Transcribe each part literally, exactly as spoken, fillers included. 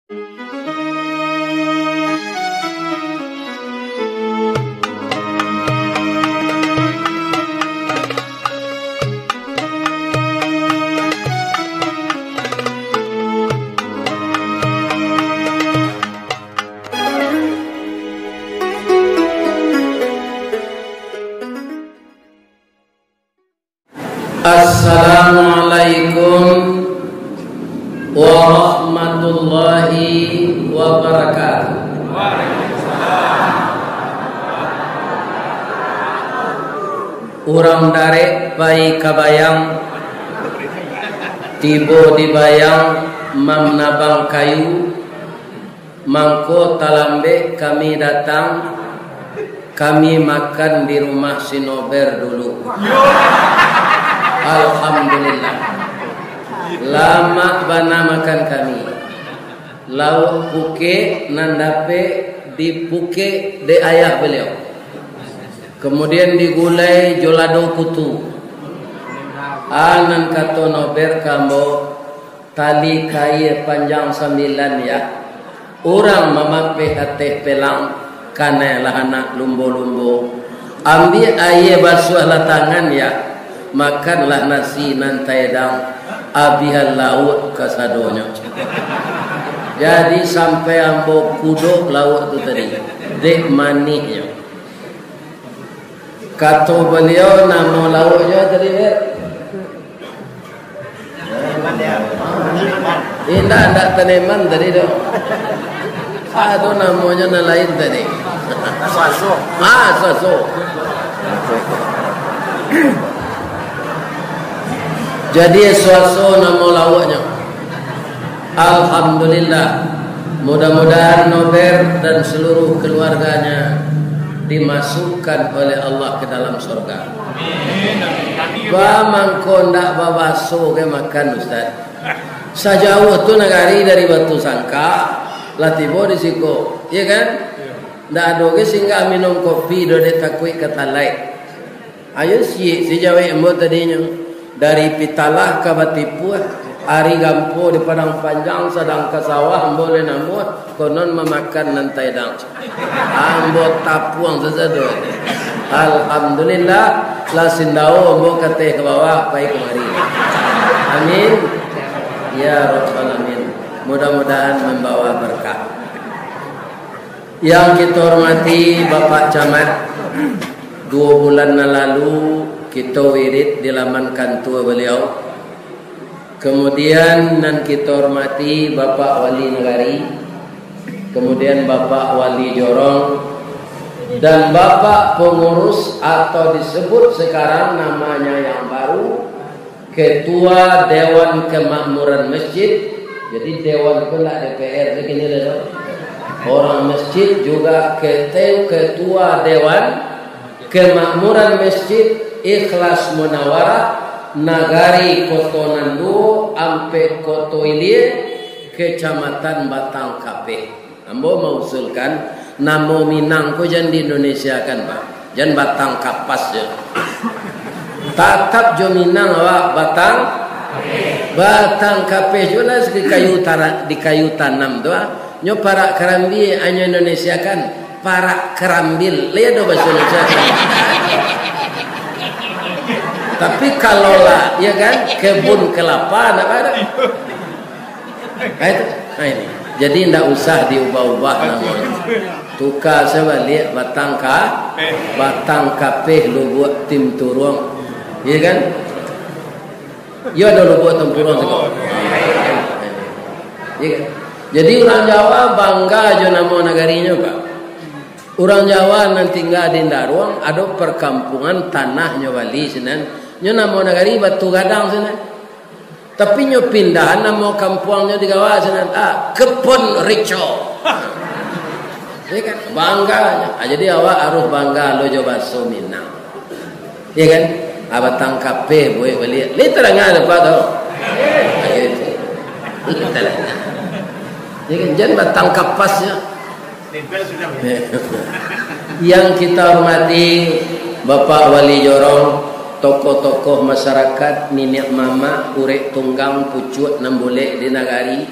Assalamualaikum warahmatullahi wabarakatuh. Urang darek pai ka bayang, tibo di bayang manabang kayu, mangko talambek kami datang, kami makan di rumah si Nober dulu. Alhamdulillah. Lamak bana makan kami. Lauak pukek nan dapek dipukek dek ayah baliau. Kamudian digulai jo lado kutu. A nan kato Nober ka ambo, tali kaia panjang sambilan, ya. Urang mamapeh ateh pelang, kanai lah anak lumbo-lumbo. Ambiak aia basuahlah tangan, ya. Makanlah nasi nan taedang, abihan lauak kasadonyo. Jadi sampai ambo kudok lauak tu tadi, dek manihnyo. Kato baliau, namo lauaknyo tadi, Ber? Indak, indak taneman tadi tu. Ado namonyo nan lain tadi. Suaso. Ah, suaso. Jadi suaso namo lauaknyo. Alhamdulillah. Mudah-mudahan Nober dan seluruh keluarganya dimasukkan oleh Allah ke dalam surga. Ba mangko ndak babaso ka makan, Ustaz? Sajauah tu nagari dari Batusangka, lah tibo di siko, iya kan? Ndak ado ka singgah minum kopi doh, dek takuik ka talaik. Ayo siik si jawek ambo tadinyo. Dari Pitalah ka Batipuah, ari gampo di Padang Panjang, sadang ka sawah ambo lai namuah, konon mamakan nan taedang. Ambo tapuang sasado. Alhamdulillah, lah sindao ambo kateh ka bawah, pai kamari. Amin. Ya Rabbal Alamin. Mudah-mudahan mambawa barkah. Yang kita hormati Bapak Camat, dua bulan nan lalu kita wirid di laman kantua beliau. Kemudian nan kita hormati Bapak Wali Nagari, kemudian Bapak Wali Jorong, dan Bapak Pengurus atau disebut sekarang namanya yang baru, Ketua Dewan Kemakmuran Masjid. Jadi dewan tu lah D P R se kini lah tu. Orang masjid juga kete-, ketua Dewan Kemakmuran Masjid Ikhlas Munawarah, Nagari Koto Nan Duo, Ampek Koto Ilie, Kecamatan Batang Kapeh. Ambo mausulkan, namo Minang ko jan di-Indonesiakan, Pak. Jan Batang Kapas jo. Tatap jo Minang awak, Batang, Batang Kapeh jo lah, di kayu tara-, di kayu tanam tu, ah. Nyo parak karambia, anyo Indonesiakan, parak karambil. Lai ado bahaso Indonesia. Tapi kalau lah, ya kan, kebun kelapa, ndak ada. Nah, itu. Nah, ini. Jadi, ndak usah diubah-ubah namonyo. Tuka sabaliak Batang Ka-, Batang Kapeh Lubuak Tim Turuang. Iya kan? Iyo, ado Lubuak Tim Turuang tu. Iya kan? Jadi, urang Jawa bangga jo namo nagarinyo, Pak. Urang Jawa nan tingga di Ndaruang, ado perkampungan tanahnyo Bali sinan. Nyo namo nagari Batu Gadang sinan. Tapi nyo pindahan namo kampuangnyo di Gawa sinan, ah, Kepon Rico. Ya kan? Bangga. Ah, jadi awak harus bangga lo jo baso Minang. Ya kan? Ah, Batang Kapeh buek baliak. Ni tarang apo tu? Ah, itu. Ni tarang. Ya kan? Jan Batang Kapas nyo. Yang kita hormati Bapak Wali Jorong, tokoh-tokoh masyarakat, niniak mamak, urek tunggang, pucuak nan bulek di nagari,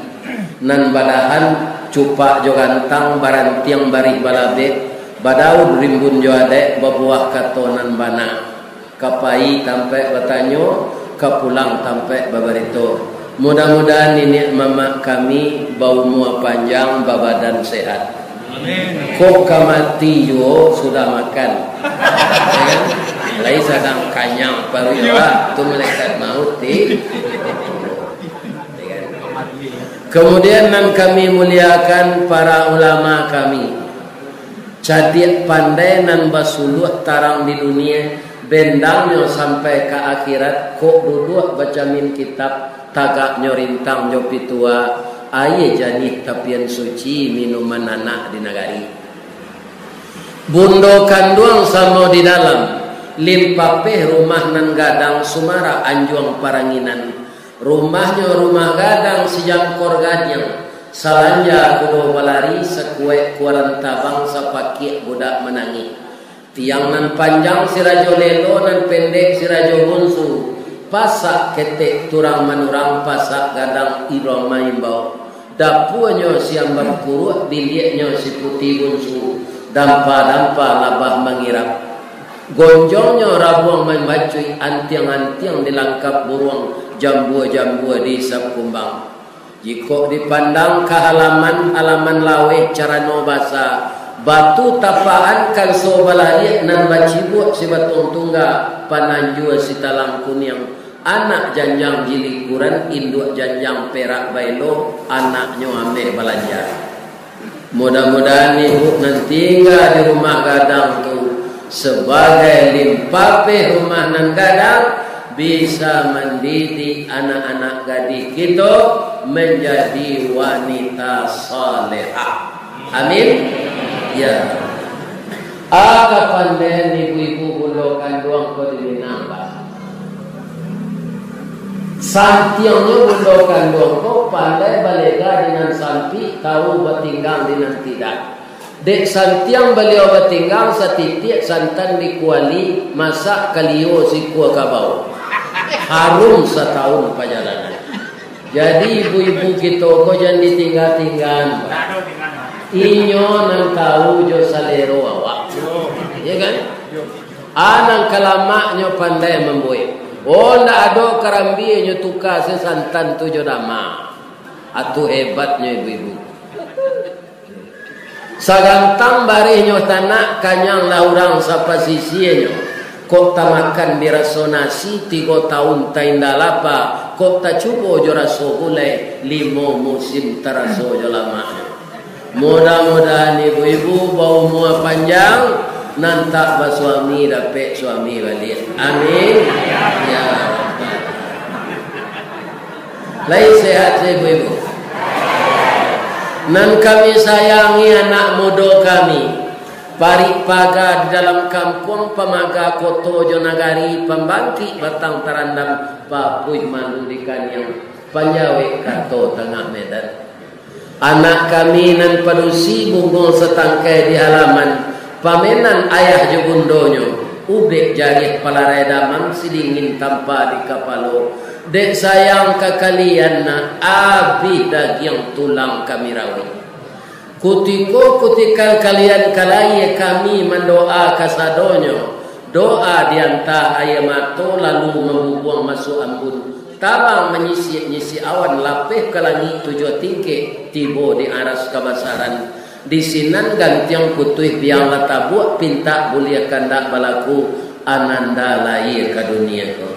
Nan badahan cupak jo gantang, barantiang barih balabek, badaun rimbun jo adaik, babuah kato nan bana. Ka pai tampek batanyo, ka pulang tampek babarito. Mudah-mudahan niniak mamak kami baumua panjang, babadan sehat. Amin. Kok ka mati juo sudah makan. Ya kan? Lai sadang kanyang paruik awak, tu malaikat maut ti. Kemudian nan kami muliakan para ulama kami, cadiak pandai nan basuluah tarang di dunia, bendangnyo sampai ka akhirat, kok duduak bacamin kitab, tagaknyo rintang jo pitua, aia janih tapian suci minuman anak di nagari. Bundo kanduang samo di dalam, limpapeh rumah nan gadang, sumarak anjuang paranginan. Rumahnyo rumah gadang sijangkor gadiang, salanja kudo balari, sakuek kuaran tabang, sapakiak budak manangih. Tiang nan panjang si rajo lelo, nan pendek si rajo bunsu, pasak ketek turang manurang, pasak gadang iruang maimbau. Dapuanyo si ambang kuruak, biliaknyo si putiah bunsu, dampa-dampa labah mangirap. Gonjongnyo rabuang mambacuik, antiang-antiang dilangkap buruang, jambua-jambua diisap kumbang. Jikok dipandang ka halaman, halaman laweh carano basa, batu tapaan kanso balariak nan bacibuak si batuang tungga, pananjua si talang kuniang, anak janjang jilikuran, induak janjang perak baelo, anaknyo ameh balanja. Mudah-mudahan ibu nan tingga di rumah gadang tu, sabagai limpapeh rumah nan gadang, bisa mandidik anak-anak gadih kito manjadi wanita salehah. Amin. Ya. Aka pandai ibu-ibu bundo kanduang ko di Minang, Pak. Santiangnyo bundo kanduang ko pandai balega di nan sampik, tahu batinggang di nan tidak. Dek santiang baliau batinggang, satitiak santan di kuali, masak kalio sikua kabau. Harum satahun pajalanan. Jadi ibu-ibu kito ko jan ditingga-tinggaan. Inyo nan tahu jo salero awak. Ya kan? A nan ka lamaknyo pandai mambuek. Oh, ndak ado karambia nyo tuka se santan tu jo dama. Atu hebatnyo ibu-ibu. Sagantang barehnyo tanak, kanyang lah urang sapasisianyo. Kok tamakan di raso nasi, tigo taun tainda lapa. Kok tacubo jo raso gulai, limo musim taraso jo lamaknyo. Mudah-mudahan ibu-ibu baumua panjang, nan tak basuami dapek suami baliak. Amin. Ya Rabbal. Lai sehat se ibu-ibu? Nan kami sayangi anak mudo kami, parik paga di dalam kampuang, pamaga koto jo nagari, pambangkik batang tarandam, papuih malu di kaniang, panjawek kato tangah medan. Anak kami nan padusi bungo satangkai di halaman, pamenan ayah jo bundonyo, ubek jariah palarai damam, sidingin tampa di kapalo. Dek sayang ka kalian nak, abih dagiang tulang kami rawik. Kutiko-kutiko kalian ka lahia, kami mandoa kasadonyo. Doa dianta aia mato, lalu mambubuang masuak ambun. Tabang manyisik-nyisik awan, lapeh ka langik tujuah tingkek, tibo di aras kabasaran. Di sinan gantiang putuih biang lah tabuak, pintak buliah kandak balaku, ananda lahia ka dunia ko.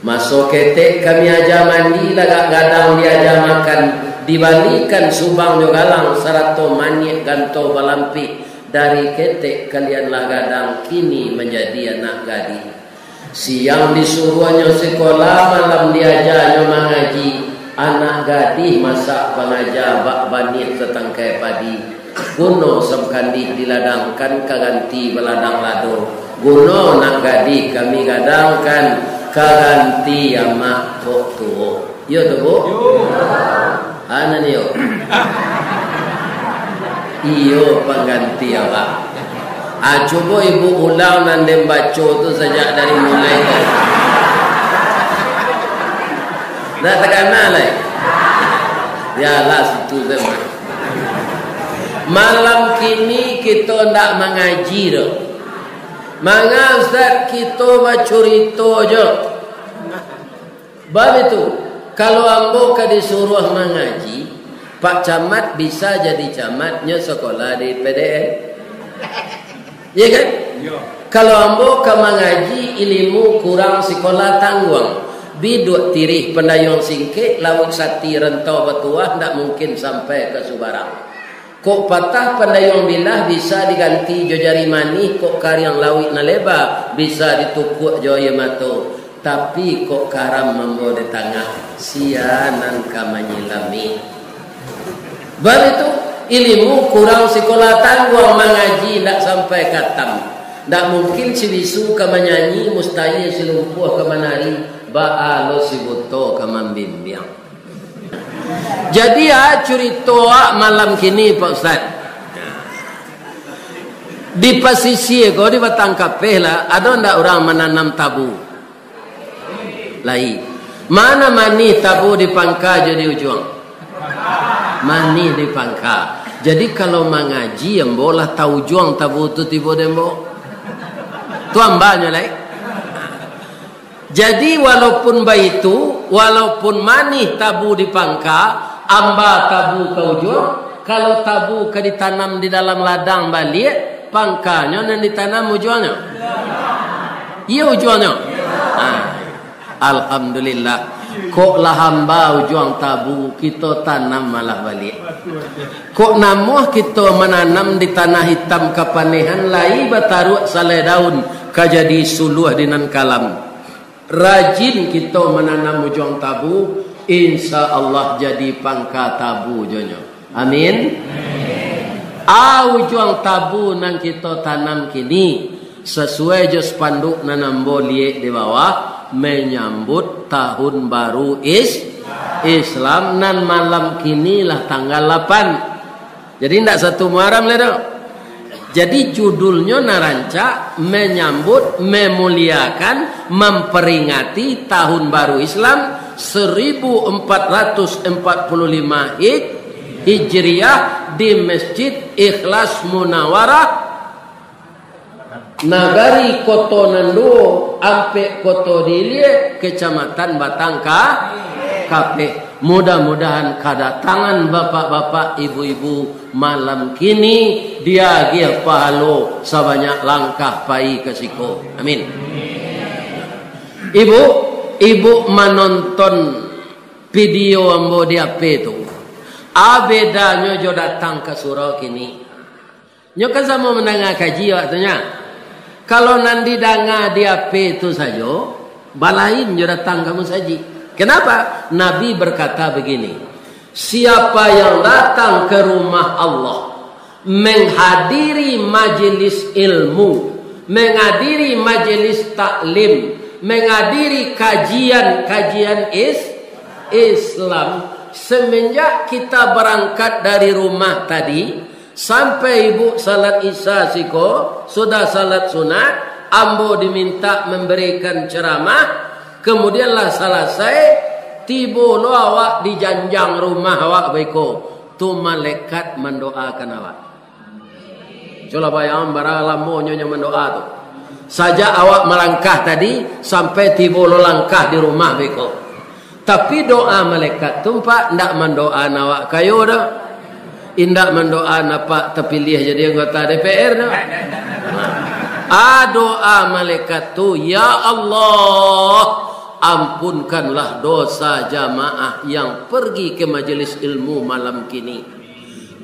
Maso ketek kami aja mandi, lagak gadang diaja makan, dibalikan subang jo galang, sarato maniak ganto balampik, dari ketek kalian lah gadang, kini manjadi anak gadih. Siang disuruahnyo sikola, malam diajanyo mangaji. Anak gadih masak pangaja, bak baniah satangkai padi. Guno sabukandih diladangkan, ka ganti baladang lado. Guno nak gadih kami gadangkan, ka ganti amak kok tuo. Iyo tu, Bu? Iyo. Anan iyo. Iyo pangganti awak. Ah, cubo ibu ulang nan den baco tu sajak dari mulai tadi. Ndak takana lai? Yalah, situ sajo. Malam kini kito ndak mangaji doh. Manga, Ustaz, kito bacurito jo. Baitu, kalau ambo ka disuruah mangaji, Pak Camat bisa jadi camat, nyo sakolah di P D N. Iya kan? Iyo. Kalau ambo ka mangaji, ilimu kurang, sikolah tangguang. Biduak tirih pandayuang singkek, lauik sati rantau batuah, ndak mungkin sampai ka subarang. Kok patah pandayuang bilah bisa diganti jo jari manih, kok kariang lauik nan leba bisa ditukuak jo aia mato. Tapi kok karam ambo di tangah, sia nan ka manyilami. Baitu, ilimu kurang, sikolah tangguang, mangaji ndak sampai katam. Ndak mungkin si bisu ka manyanyi, mustahil si lumpuah ka manari, baa lo si buto ka mambimbiang. Jadi, a, curito, a, malam kini, Pak Ustaz. Di pasisia ko, di Batang Kapeh lah, ado ndak urang mananam tabu? Lai. Mano manih tabu di pangka jo di ujuang? Manih di pangka. Jadi, kalau mangaji, ambo lah taujuang tabu tu tibo di ambo. Tu ambanyo lai. Jadi, walaupun baitu, walaupun manih tabu di pangka, amba tabu ka ujuang, kalau tabu ka ditanam di dalam ladang baliak, pangkanyo nan ditanam ujuangnyo? Iyo, ujuangnyo. Ah, alhamdulillah. Kok lah amba ujuang tabu, kito tanam malah baliak. Kok namuah kito mananam di tanah itam kapanehan, lai bataruak salai daun, ka jadi suluah di nan kalam. Rajin kito mananam ujuang tabu, insya Allah jadi pangka tabu jo nyo. Amin. A, ujuang tabu nan kito tanam kini, sasuai jo spanduk nan ambo liek di bawah, manyambut tahun baru Is-, Islam, nan malam kini lah tanggal lapan. Jadi, ndak satu Muharram lai doh. Jadi, judulnyo nan rancak manyambut, mamuliakan, mamperingati Tahun Baru Islam seribu empat ratus empat puluh lima Hij-, Hijriah di Masjid Ikhlas Munawarah, Nagari Koto Nan Duo, Ampek Koto Diliek, Kecamatan Batang Ka-, Kapeh. Mudah-mudahan kadatangan bapak-bapak, ibu-ibu malam kini diagiah pahalo sabanyak langkah pai ka siko. Amin. Ibu, ibu manonton video ambo di H P tu. A bedanyo jo datang ka surau kini? Nyo kan samo mandanga kaji awak tu nyo. Kalau nan didanga di H P tu sajo, balain jo datang ka musajik. Kenapa? Nabi berkata begini, "Siapa yang datang ke rumah Allah, menghadiri majelis ilmu, menghadiri majelis taklim, menghadiri kajian-kajian is-, Islam, semenjak kita berangkat dari rumah tadi, sampai ibu salat Isya siko, sudah salat sunat, ambo diminta memberikan ceramah, kemudianlah salasai, tibo lo awak di janjang rumah awak baiko, tu malaikat mandoakan awak." Cubolah bayangkan bara lamonyo nyo mandoa tu. Sajak awak malangkah tadi, sampai tibo lo langkah di rumah baiko. Tapi doa malaikat tu, Pak, ndak mandoaan awak kayo doh. Indak mandoaan apak tapiliah jadi anggota D P R doh. Ah, doa malaikat tu, "Ya Allah, ampunkanlah dosa jamaah yang pergi ke majelis ilmu malam kini.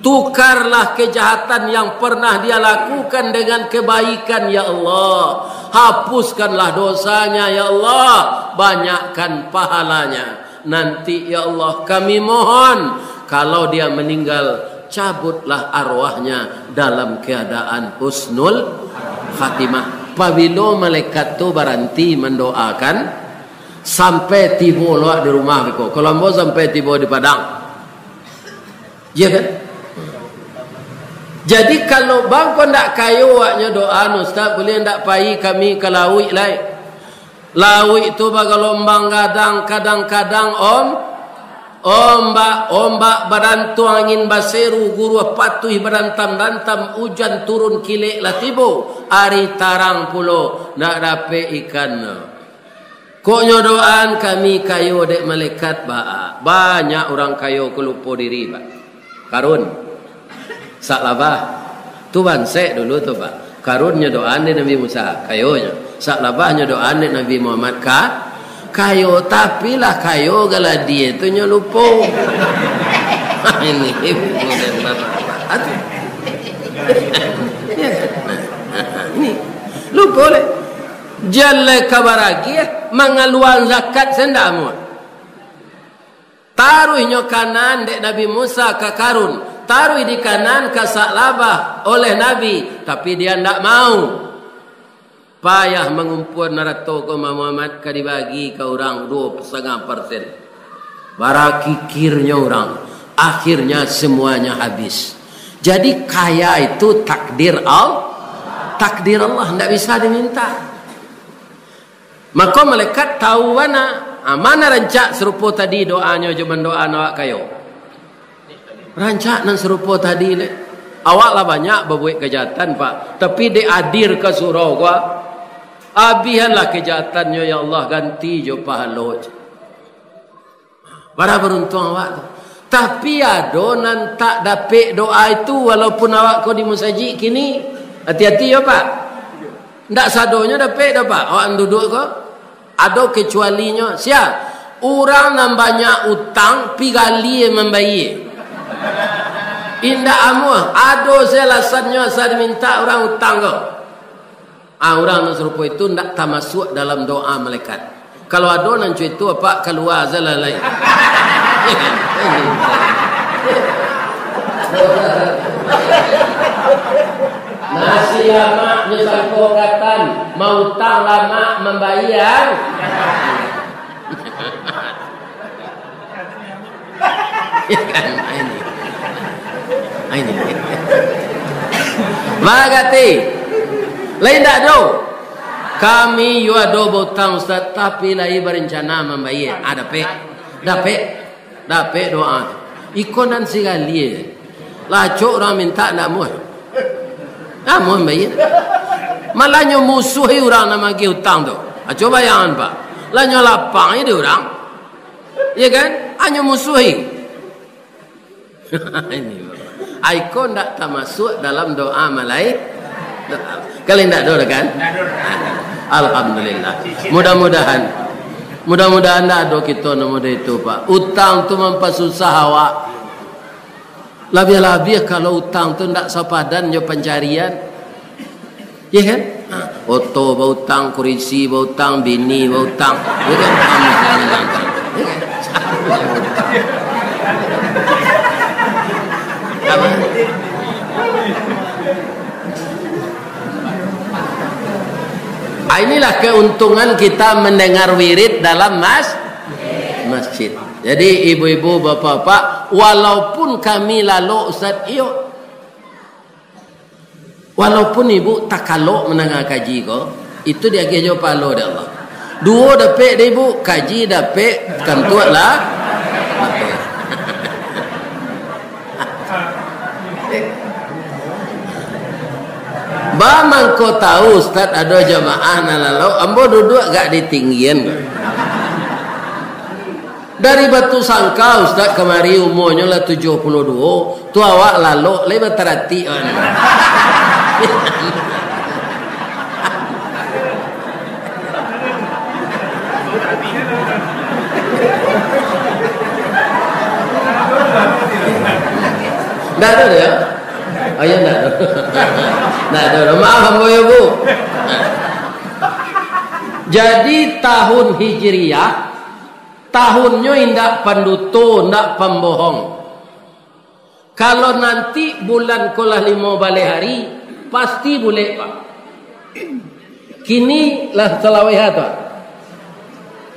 Tukarlah kejahatan yang pernah dia lakukan dengan kebaikan, ya Allah. Hapuskanlah dosanya, ya Allah. Banyakkan pahalanya. Nanti, ya Allah, kami mohon, kalau dia meninggal, cabutlah arwahnya dalam keadaan husnul khatimah." Pabilo malaikat tu baranti mandoakan, sampai tibo lo di rumah beko. Kalau ambo sampai tibo di Padang. Iya kan? Jadi, kalau bangko ndak kayo awaknyo doa, "Ustaz, buliah ndak pai kami ka lauik lai? Lauik tu bagalombang gadang, kadang-kadang, om, Ombak-ombak badantuang, angin baseru, guruah patuih badantam-dantam, ujan turun kilek lah tibo, ari tarang pulo, ndak dapek ikannyo. Kok nyo doaan kami kayo dek malaikat, baa. Banyak urang kayo ko lupo diri, Pak. Karun. Sa'labah. Tu bansek dulu tu, Pak. Karun nyo doaan dek Nabi Musa, kayonyo. Sa'labah nyo doaan dek Nabi Muhammad, ka-, kayo, tapi lah kayo galadie tu nyo lupo. Ini, ini, ini, lupo leh. Jan lai ka baragiah, mangaluan zakat se ndak amuah. Taruih nyo Kanaan dek Nabi Musa ka Karun, taruih di Kanaan ka Sa'labah oleh Nabi, tapi dia ndak mau. Payah mangumpuan harato ko, Muhammad, ka dibagi ka urang duo satangah persen. Barakikirnyo urang, akhirnya semuanya habis. Jadi kaya itu takdir Al-, takdir Allah, ndak bisa diminta. Mako malaikat tahu bana, ah, ma nan rancak sarupo tadi doanyo jo mandoaan awak kayo. Rancak nan sarupo tadi leh. Awak lah banyak babuek kajahatan, Pak, tapi dek hadir ka surau ko, abihanlah kajahatannyo, ya Allah, ganti jo pahalo. Bara baruntuang awak tu. Tapi ado nan tak dapek doa itu, walaupun awak ko di musajik kini. Hati-hati yo, Pak. Ndak sadonyo dapek doh, Pak. Awak duduak ko. Ado kecualinyo. Sia? Urang nan banyak utang, pi gali mambayie. Indak amuah. Ado se alasannyo asa diminta urang utang ko. Ah, urang nan sarupo itu ndak tamasuak dalam doa malaikat. Kalau ado nan cuito, Pak, kalua se lah lai. Nasi lamak nyo sangko katan, mautang lamak mambayie. Ini. Ini. Bagati. Lain ndak ado. Kami yo ado bautang, Ustaz, tapi lai barencana mambayie. Ah, dapek. Dapek. Dapek doa tu. Iko nan sigali. Lah acok urang minta ndak amuah. Ndak amuah mambayie. Malah nyo musuhi urang nan magih utang tu. Ah, cubo bayangan, Pak. Lah nyo lapang je dek urang. Iya kan? Hanyo musuhi. Ini, Bapak. Aiko ndak tamasuak dalam doa malai-, doa. Kalau ndak ado kan? Alhamdulillah. Mudah-mudahan. Mudah-mudahan ndak ado kito nan model itu, Pak. Utang tu mampasusah awak. Labiah-labiah kalau utang tu ndak sapadan jo pancarian. Iya kan? Ha, oto bautang, kurisi bautang, bini bautang. Iya kan? Iya kan? Apa? Ah, inilah keuntungan kita mendengar wirid dalam mas-, masjid. Jadi, ibu-ibu, bapak-bapak, walaupun kami lalok, Ustaz, iyo, walaupun ibu takalok mandanga kaji ko, itu diagiah jo pahalo dek Allah. Duo dapek dek ibu, kaji dapek, kantuak lah. Ba mangko tahu, Ustaz, ado jamaah nan lalok, ambo duduak agak di tinggian. Dari Batu Sangka, Ustaz, kamari umuanyo lah tujuah puluah duo, tu awak lalok, lai bataratik awak ni. Ndak ado, yo? Oh, iyo, ndak ado. Ndak ado. Maaf, ambo, yo, Bu. Jadi, tahun Hijriah, tahunnyo indak panduto, indak pambohong. Kalau nanti bulan ko lah limo baleh hari, pasti bulek, Pak. Kini lah salaweh tu.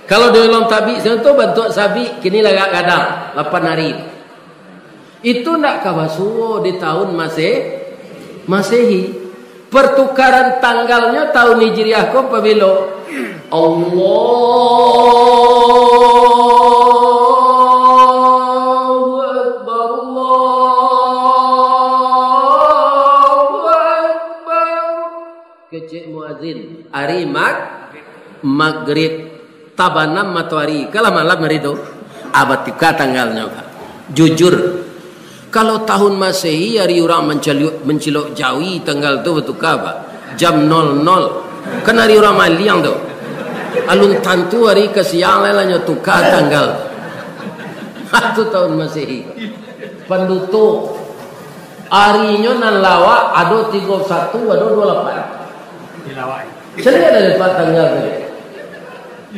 Kalau di dalam tabik sinan tu bantuak sabik, kini lah agak gadang, lapan hari. Itu ndak ka basuo di tahun Mase-, Masehi. Pertukaran tanggalnyo tahun Hijriah ko pabilo? Allah Cek muazin, ari mag-, magrib, tabanam matoari, kalah malam hari tu. Ah, batuka tanggalnyo, Pak. Jujur, kalau tahun Masehi, ari urang mancaliuk, mancilok jawi, tanggal tu batuka, Pak. Jam nol nol. Kan ari urang maliang tu. Alun tantu ari ka siang lai lah nyo tuka tanggal. Tu tahun Masehi. Panduto. Arinyo nan lawak ado tigo satu, ado duo lapan. Caliak dari pat tanggal tadi.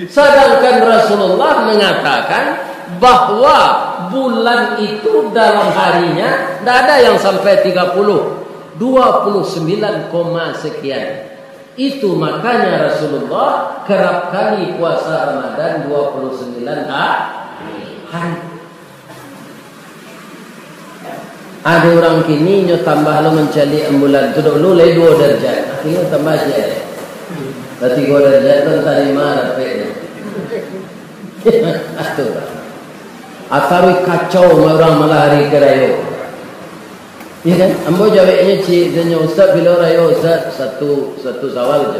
Sadangkan Rasulullah mangatakan bahwa bulan itu dalam harinya ndak ada yang sampai tiga puluh, dua puluh sembilan koma sekian. Itu makanya Rasulullah kerap kali puasa Ramadan dua puluh sembilan ha-, hari. Ado urang kini nyo tambah lo mancaliak bulan tu, dulu lai duo darjat, kini tambah ciek. Lah tigo darjat tu antah di ma dapeknyo. Tu lah. Atawa kacau urang malah hari ka rayo. Iyo kan? Ambo jaweknyo ciek tanyo, "Ustaz, bilo rayo, Ustaz?" "Satu, satu Sawal," je.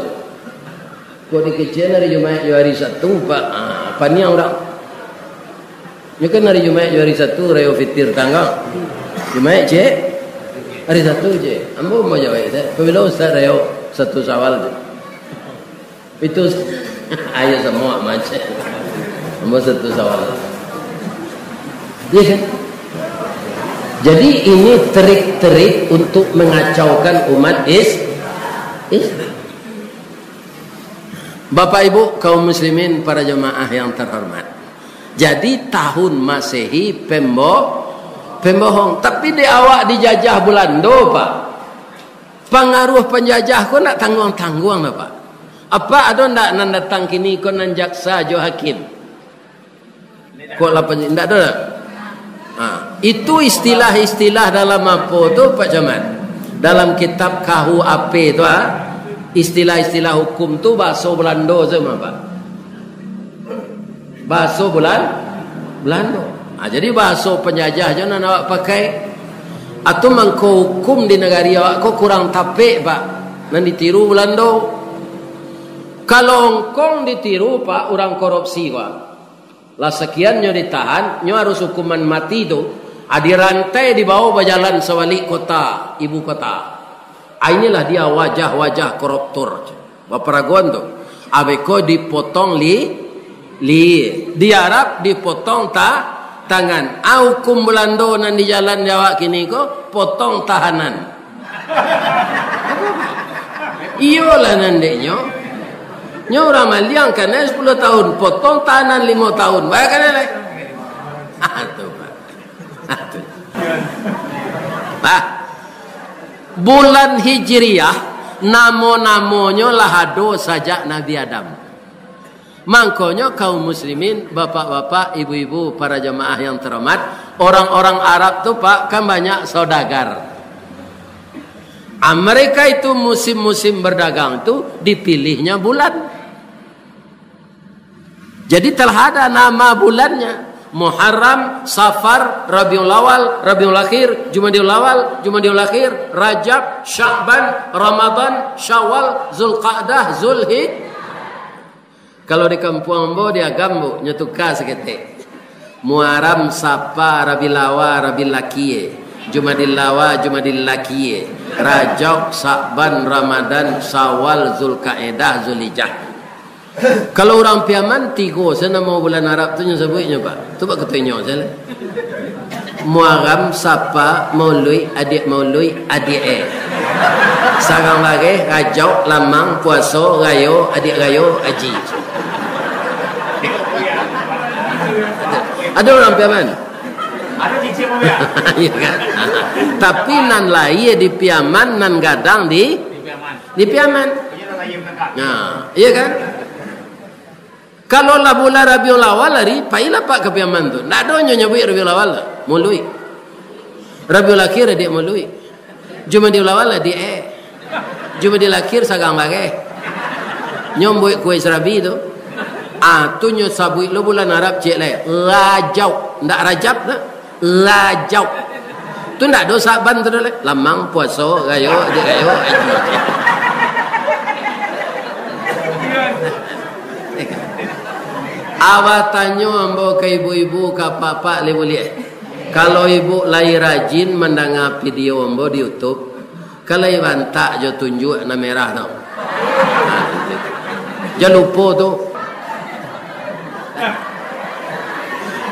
Kok dikecekan hari Jumaik jo hari Sabtu, Pak? Ah, paniang urang. Nyo kan hari Jumaik jo hari Sabtu, rayo fitir tanggal. Jumaik, cek? Hari Sabtu, cek. Ambo mau jawab, Ustaz. Pabilo Ustaz rayo satu Sawal tu? Itu, ayo samo macam. Ambo satu Sawal. Iya kan? Jadi, ini trik-trik untuk mengacaukan umat is-, Islam. Bapak Ibu kaum muslimin, para jemaah yang terhormat. Jadi tahun Masehi pembo-, pembohong. Tapi di awak dijajah Bulando, Pak. Pangaruh panjajah ko ndak tangguang-tangguang doh, Pak. Apa ado ndak nan datang kini ko nan jaksa jo hakim? Kok lapan, indak ado dah? Ha, itu istilah-istilah dalam apo tu, Pak Camat? Dalam kitab K U H P tu, ha? Istilah-istilah hukum tu bahaso Belando tu mah, Pak. Bahaso Bulan-, Belando. Ha, jadi bahaso panjajah jo nan awak pakai. Atau mangko hukum di nagari awak ko kurang tapek, Pak. Nan ditiru Belando. Kalau Hongkong ditiru, Pak, urang korupsi, Pak. Lah sakian nyo ditahan, nyo harus hukuman mati tu, ah, dirantai dibawa bajalan sawalik kota, ibu kota. Ah, inilah dia wajah-wajah koruptor. Baparaguan tu. Abeko dipotong li-, li, di Arab dipotong ta-, tangan. Ah, hukum Belando nan di jalan di awak kini ko, potong tahanan. Iyolah nan dek nyo. Nyo urang maliang kanai sapuluah tahun, potong tahanan limo tahun. Bayangkan lai. Ah, tu, Pak. Ah, tu. Pak, bulan Hijriah, namo-namonyo lah ado sajak Nabi Adam. Mangkonyo kaum muslimin, bapak-bapak, ibu-ibu, para jamaah yang terhormat, orang-orang Arab tu, Pak, kan banyak saudagar. Ah, mereka itu musim-musim berdagang tu dipilihnya bulan. Jadi telah ada nama bulannya. Muharram, Safar, Rabiul Awal, Rabiul Akhir, Jumadil Awal, Jumadil Akhir, Rajab, Sya'ban, Ramadan, Syawal, Zulqa'dah, Zulhijjah. Kalau di kampuang ambo, di Agam, Bu, nyo tuka saketek. Muaram, Sapa, Rabilawa, Rabilakie. Jumadil Awa, Jumadil Lakie. Rajab, Sa'ban, Ramadan, Sawal, Zulkaedah, Zulhijjah. Kalau urang Piaman, tigo se namo bulan Arab tu nyo sabuiknyo, Pak. Tu bak katonyo se lah. Muaram, Sapa, Mauluik, Adiak Mauluik, Adiak e. Sarang Bareh, Rajau, Lamang, Puaso, Rayo, Adiak Rayo, Aji. Ado urang Piaman? Ado cicing, Bang, ya? Iya kan? Tapi nan lahia di Piaman, nan gadang di, di Piaman. Di Piaman. Iya, nan lahia menengah. Nah, iya kan? Kalau lah bulan Rabiul Awal hari, pailah Pak ka Piaman tu. Ndak ado nyo nyabuik Rabiul Awal lah. Mauluik. Rabiul Akhir adiak Mauluik. Jumadil Awal adiak e. Jumadil Akhir sarang Bareh. Nyo buek kue serabi tu. Ah, tu nyo sabuik lo bulan Arab ciek lai. Rajau. Ndak Rajab tu. Rajau. Tu ndak ado Saban tu doh lai. Lamang, Puaso, Rayo, Adiak Rayo, Aji. Abah tanyo ambo ka ibu-ibu, ka apak-apak lai buliah. Kalau ibu lai rajin mandanga video ambo di YouTube, kan lai bantak jo tunjuak nan merah tu. Jan lupo tu.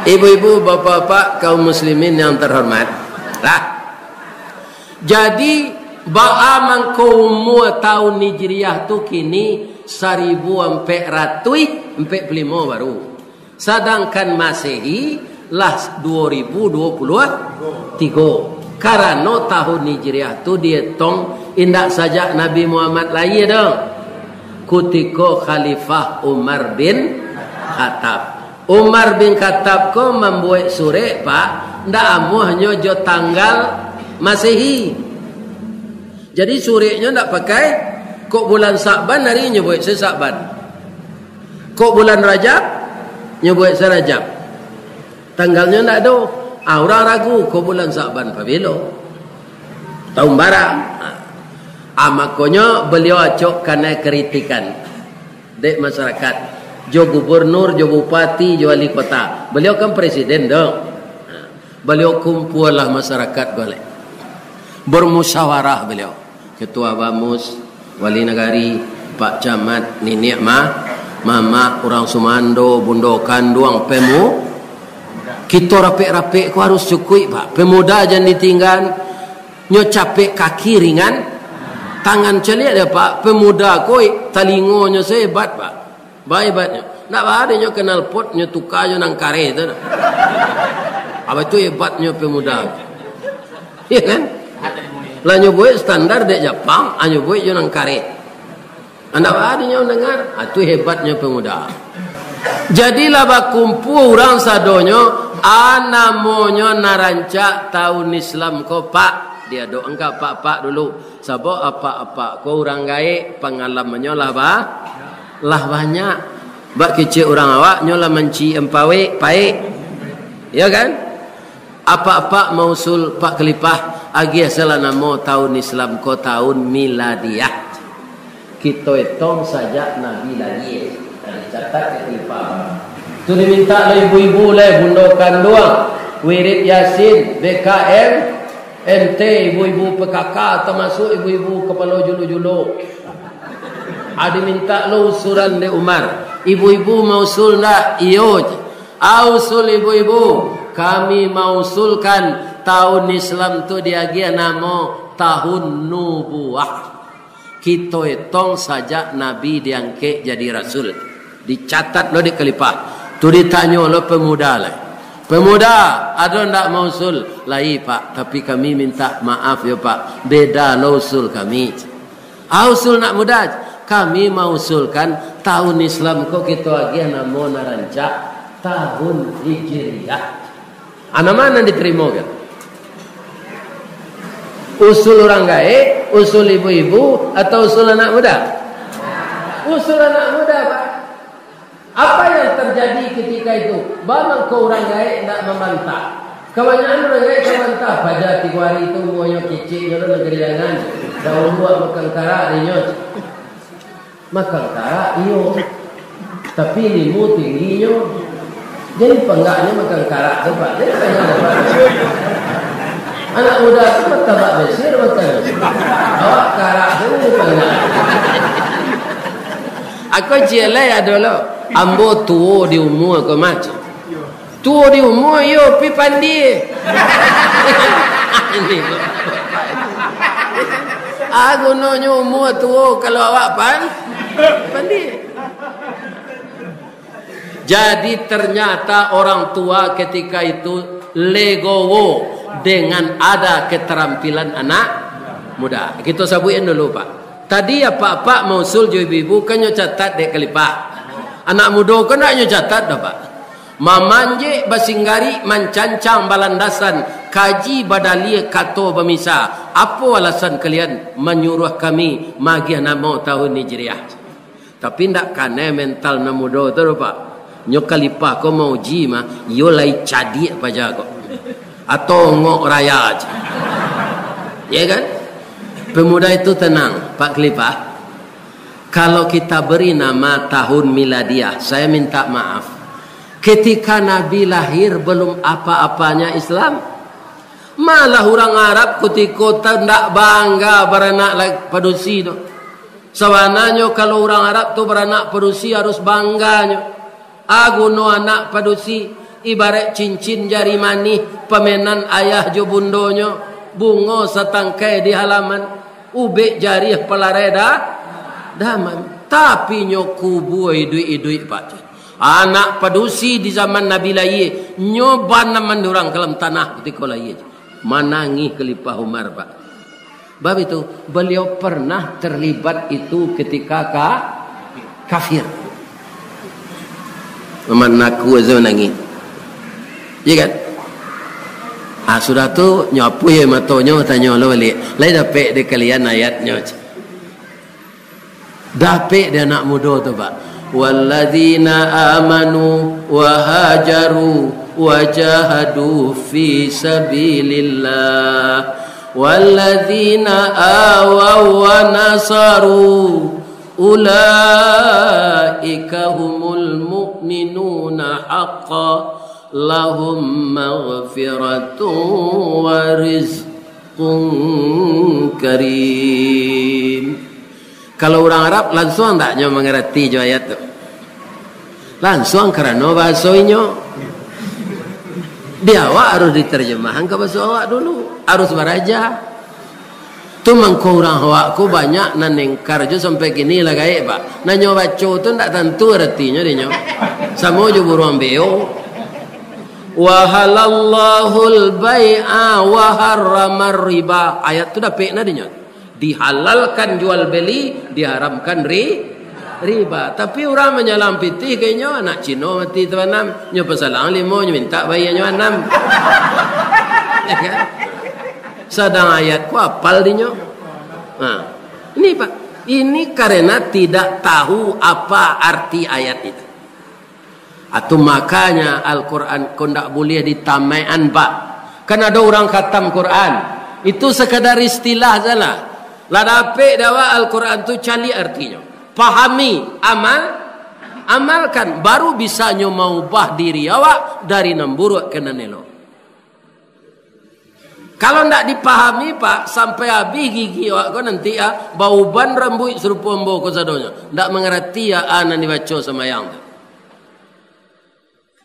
Ibu-ibu, bapak-bapak, kaum muslimin yang terhormat. Lah. Jadi, baa mangko umua taun Hijriah tu kini saribu ampek ratuih ampek puluah limo baru. Sadangkan Masehi lah duo ribu duo puluah tigo. Karano tahun Hijriah tu dietong indak sajak Nabi Muhammad lahia doh. Kutiko Khalifah Umar bin Khattab. Umar bin Khattab ko mambuek surek, Pak, ndak amuahnyo jo tanggal Masehi. Jadi, sureknyo ndak pakai, kok bulan Sa'ban hari nyo buek se Sa'ban. Kok bulan Rajab, nyo buek se Rajab. Tanggalnyo ndak ado. Ah, urang ragu, kok bulan Sa'ban pabilo? Taun bara? Ah, makonyo baliau acok kanai kritikan dek masyarakat, jo gubernur, jo bupati, jo wali kota. Baliau kan presiden tu. Baliau kumpualah masyarakat baliak. Bermusyawarah baliau. Ketua Bamus, wali nagari, Pak Camat, niniak ma-, mamak, urang sumando, bundo kanduang, pemu-, kito rapek-rapek ko harus cukuik, Pak. Pemuda jan ditinggan, nyo capek kaki ringan, tangan caliak dek, Pak. Pemuda ko talingonyo sahebat, Pak. Bahebatnyo. Ndak baa dek nyo knalpot, nyo tuka jo nan kareh tu. Apa tu hebatnyo pemuda. Iyo kan? Lah nyo buek standar dek Japang, ah, nyo buek jo nan kareh. Ndak baa dek nyo mandangar, ah, tu hebatnyo pemuda. Jadilah bakumpua urang sadonyo, ah, namonyo nan rancak taun Islam ko, Pak. Diadok angka Pak-pak dulu. Sabab apak-apak ko urang gaek, pangalamannyo lah ba-, lah banyak. Bak kecek urang awak, nyo lah mancik ampawek, paek. Iyo kan? Apak-apak mausul Pak Kalipah, agiah salah namo taun Islam ko taun miladiah. Kito etong sajak Nabi lahia. Nah, dicatat dek Kalipah. Tu dimintak lah ibu-ibu lai, bundo kanduang, wirid Yasin, B K M, M T, ibu-ibu P K K, tamasuak ibu-ibu kapalo julo-julo. Ah, dimintak lo usulan dek Umar. Ibu-ibu mausul ndak? Iyo. Ah, usul ibu-ibu, kami mausulkan taun Islam tu diagiah namo tahun nubuah. Kito etong sajak Nabi diangkek jadi rasul. Dicatat lo dek Kalipah. Tu ditanyo lo pemuda lai. "Pemuda, ado ndak mausul?" "Lai, Pak, tapi kami mintak maaf yo, Pak. Beda lo usul kami." "Ah, usul nak muda." "Kami mausulkan taun Islam ko kito agiah namo nan rancak, taun Hijriah." Ah, nan ma nan ditarimokan? Usul urang gaek, usul ibu-ibu, atau usul anak muda? Usul anak muda, Pak. Apa yang terjadi ketika itu? Baa mangko urang gaek ndak mambantah. Kabanyakan urang gaek ka bantah, paja tigo ari tu umuanyo kecek nyo tu nagari jangan. Daun buah makan karak dinyo. Makan karak, iyo. Tapi ilmu tingginyo. Jadi panggaknyo makan karak tu, Pak. Jadi panggak tu, Pak. Anak muda tu martabak Mesir makan. Awak karak tu jadi panggak. Ako ciek lai ado lo. Ambo tuo di umua ko mah. Tuo di umua, iyo, pi pandie. Ah, gunonyo umua tuo kalau awak pan-, pandie. Jadi, ternyata orang tua ketika itu legowo dengan ada keterampilan anak muda. Kito sabuikan dulu, Pak. Tadi apak-apak mausul jo ibu-ibu, kan nyo catat dek Kalipah. Anak mudo kan ndak nyo catat doh, Pak. Mamanjek basinggarik, mancancang balandasan, kaji badalia kato bamisa. Apo alasan kalian manyuruah kami magiah namo tahun Hijriah? Tapi ndak kanai mental nan mudo tu doh, Pak. Nyo Kalipah ko mauji mah, iyo lai cadiak paja ko. Atau ongok raya aja. Ya kan? Pemuda itu tenang, Pak Kalipah. Kalau kita beri nama tahun miladiah, saya minta maaf. Ketika Nabi lahir, belum apa-apanya Islam. Malah urang Arab kutiko tu ndak bangga baranak la-, padusi tu. Sabananyo, kalau urang Arab tu baranak padusi, harus bangganyo. A guno anak padusi, ibarat cincin jari manih, pamenan ayah jo bundonyo, bungo satangkai di halaman, ubek jariah palarai da-, daman. Tapi nyo kubua iduik-iduik, Pak. Anak padusi di zaman Nabi lahia, nyo banam mandurang ka dalam tanah kutiko lahia. Manangih Khalifah Umar, Pak. Bab itu, beliau pernah terlibat itu ketika ka-, kafir. Manaku aja manangih. Iya kan? Ah, sudah tu, nyo apuih matonyo, tanyo lo baliak. Lai dapek di kalian ayatnyo. Dapek di anak mudo tu, Pak. Walladzina amanu wa hajaru wa jahadu fi sabilillah. Walladzina awaw wa nasaru, ulaika humul mu'minuna haqqa, lahum maghfiratun wa rizqun karim. Kalau urang Arab, lansuang ndak nyo mangarati jo ayat tu? Lansuang, karano bahaso inyo. Di awak harus diterjemahkan ka bahaso awak dulu. Harus baraja. Tu mangko urang awak ko banyak nan ingkar jo sampai kini lah gaek, Pak. Nan nyo baco tu ndak tantu aratinyo dek nyo. Samo jo buruang beo. Wa halallahul bai'a wa harramar riba. Ayat tu dapek nah dek nyo. Dihalalkan jual beli, diharamkan ri-, riba. Tapi urang manyalang pitih ka inyo, anak Cino mati tabanam, nyo pasalang limo, nyo mintak bayianyo anam. Ya kan? Sadang ayat ko apal dinyo. Nah, ini, Pak, ini karena tidak tahu apa arti ayat itu. Atau makanya Al-Quran ko ndak buliah ditamaian, Pak. Kan ado urang khatam Quran. Itu sekadar istilah salah. Lah dapek dek awak Al-Quran tu, caliak artinyo. Pahami, amal, amalkan. Baru bisa nyo maubah diri awak dari nan buruak ka nan elok. Kalau ndak dipahami, Pak, sampai abih gigi awak ko nanti, ah, bauban rambuik sarupo ambo ko sadonyo. Ndak mangarati, ah, ah, nan dibaco sambayang tu.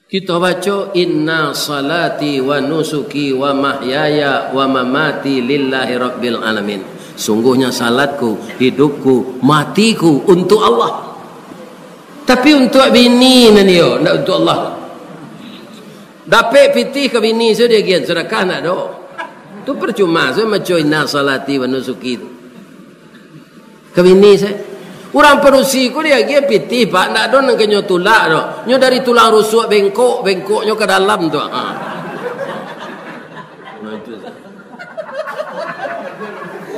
Kito baco, "Inna salati wa nusuki wa mahyaya wa mamati lillahi rabbil alamin." Sungguhnya salatku, hidupku, matiku untuk Allah. Tapi untuak bini nan iyo, ndak untuak Allah. Dapek pitih ka bini, sudah diagian sadakah, ndak do. Tu percuma, sudah maco inna salati wa nusuki tu. Ka bini se. Urang padusi ko diagiah pitih, Pak, ndak do nan ka nyo tulak do. Nyo dari tulang rusuk bengkok, bengkoknyo ka dalam tu. Ha.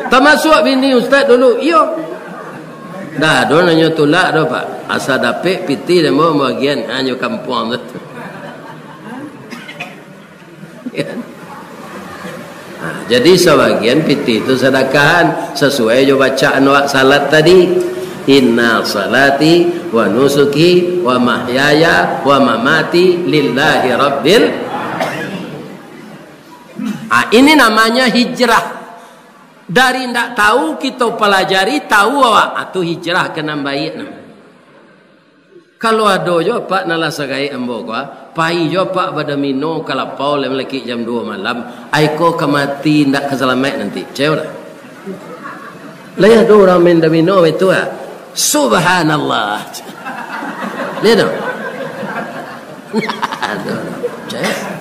Tamasuak bini ustaz dulu, iyo. Ndak do nan nyo tulak do, Pak. Asa dapek pitih dan bawa bagian, ha, nyo kampuang tu. Ha, jadi sabagian pitih tu sadakahan, sasuai jo bacaan awak salat tadi. "Inna salati wa nusuki wa mahyaya wa mamati lillahi rabbil." Ha, ini namanya hijrah. Dari ndak tahu kito palajari, tahu awak. Ha, tu hijrah ka nan baiak namanya. Kalau ado jo apak nan lah sagaek ambo ko, ah, pai jo apak badomino ka lapau lai malekik jam duo malam, ai ko ka mati indak ka salamaik nanti. Picayo ndak? Lai ado urang main domino baitu, ah. Subhanallah. Lai ado? Ado. Picayo.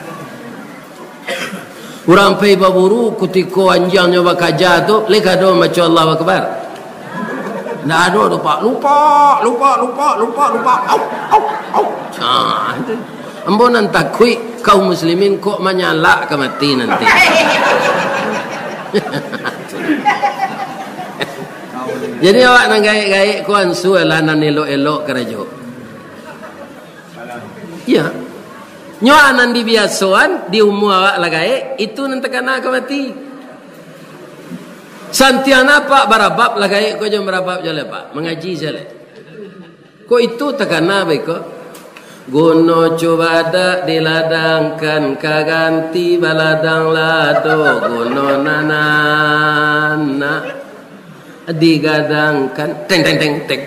Urang pai baburu, kutiko anjiangnyo bakaja tu, lai ka ado mambaco Allahu Akbar? Ndak ado tu, Pak. Lupa, lupa, lupa, lupa, lupa. Au, au, au. Ha, tu. Ambo nan takuik kaum muslimin kok manyalak ka mati nanti. Jadi awak nan gaek-gaek ko ansualah nan elok-elok karajo. Iya. Nyo nan dibiasoan, di umua awak lah gaek, itu nan takana ka mati. Santiang apak barabab lah gaek ko jo barabab jo lai, Pak. Mangaji sajo lai. Kok itu takana baiko? Guno cubadak diladangkan, ka ganti baladang lado, guno nananak digadangkan, teng, teng, teng, teng.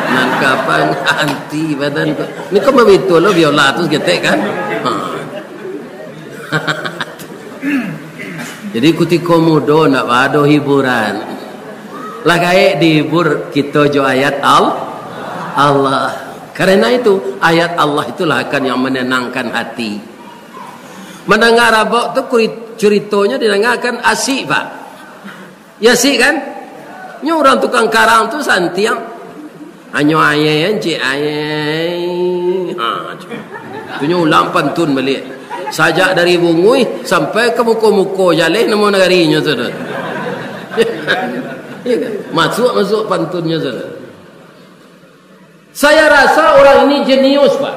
Nan kapan ganti badan ko? Ni kan babitu lo biola tu saketek kan? Ha. Jadi, kutiko mudo ndak ba ado hiburan. Lah gaek dihibur kito jo ayat Al-, Allah. Karena itu, ayat Allah itulah akan yang menenangkan hati. Mandanga rabok tu kuri-, curitonyo didangakan asik, Pak. Ya, asik kan? Nyo urang tukang karang tu santiang. Hanyo ayai, encik ayai. Ha, tu nyo ulang pantun baliak. Sajak dari Bunguih sampai ka muko-muko jaleh namo nagarinyo tu, tu. Iya kan? Masuak-masuak pantunnyo tu, tu. Saya rasa orang ini jenius, Pak.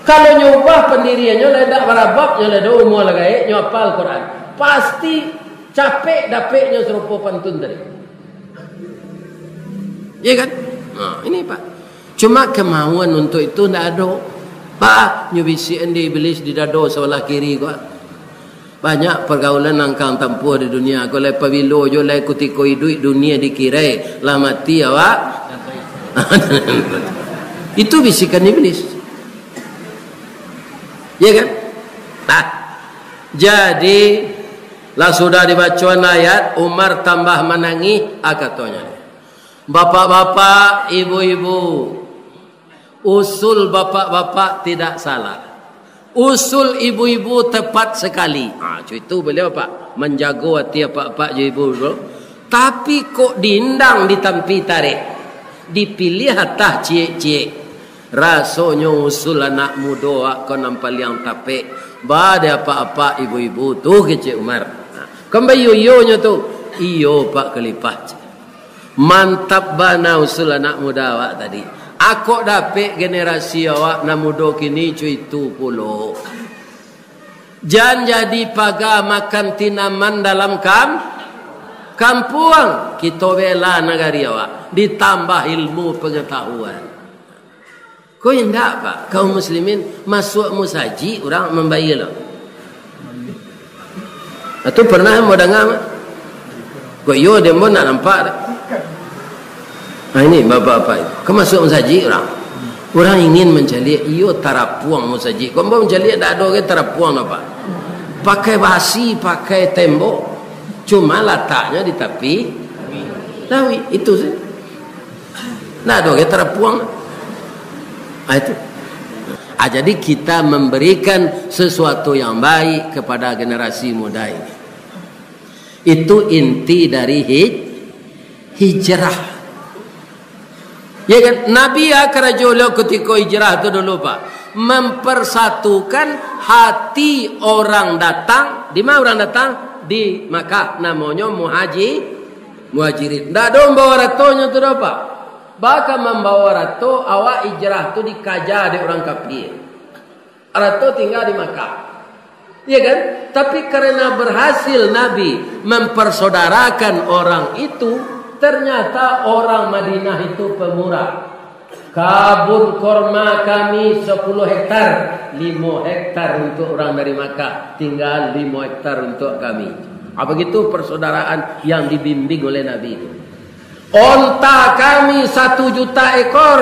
Kalau nyo ubah pandiriannyo, lah indak barabab, nyo lah ado umua lah gaek, nyo apal Quran, pasti capek dapeknyo sarupo pantun tadi. Iya kan? Nah, ini, Pak. Cuma kemauan untuk itu ndak ado. Pak, nyo bisiakan di iblis di dado sabalah kiri ko. Banyak pergaulan nan kang tampuah di dunia ko, lai pabilo jo lai kutiko iduik dunia dikirai, lah mati awak. Itu bisikan iblis. Ya kan? Nah, jadi, lah sudah dibacoan ayat, Umar tambah manangih, ah, katonyo. Bapak-bapak, ibu-ibu, usul bapak-bapak tidak salah. Usul ibu-ibu tepat sekali. Ha, co itu baliau, Pak, manjago ati apak-apak jo ibu tu. Tapi kok diindang di tampi tareh, dipiliah atah ciek-ciek. Rasonyo usul anak mudo awak ko nan paliang tapek. Ba dek apak-apak ibu-ibu tu, kecek Umar. Ha, kan baiyo-iyonyo tu. Iyo, Pak Khalifah. Mantap bana usul anak muda awak tadi. Akok dapek generasi awak nan mudo kini co itu pulo. Jan jadi paga makan tinaman dalam kam-, kampuang. Kito bela nagari awak, ditambah ilmu pangatahuan. Ko indak, Pak? Kaum muslimin masuak musajik urang mambayia lo. Atau pernah ambo danga mah? Kok iyo, di ambo ndak nampak dah. Nah, ini bapak-bapak itu. Ko masuak musajik urang. Urang ingin mancaliak, iyo tarapuang musajik. Kok ambo mancaliak ndak ado gai tarapuang doh, Pak. Pakai basi, pakai tembok. Cuma lataknyo di tapi lauik. Itu sajo. Ndak ado gai tarapuang. Ah, itu. Ah, jadi kita memberikan sesuatu yang baik kepada generasi muda ini. Itu inti dari hij-, hijrah. Ya kan? Nabi ya karajo lo kutiko hijrah tu dulu, Pak. Mempersatukan hati orang datang. Di ma urang datang? Di Makkah. Namonyo muhaji-, muhajirin. Ndak ado mambawa aratonyo tu doh, Pak. Baka mambawa arato, awak hijrah tu dikaja dek urang kafir. Arato tingga di Makkah. Iya kan? Tapi karena berhasil Nabi mempersaudarakan orang itu, ternyata orang Madinah itu pemurah. Kabun korma kami sepuluh hektar, limo hektar untuk orang dari Makkah, tinggal limo hektar untuk kami. Ah, begitu persaudaraan yang dibimbing oleh Nabi itu. Onta kami satu juta ekor,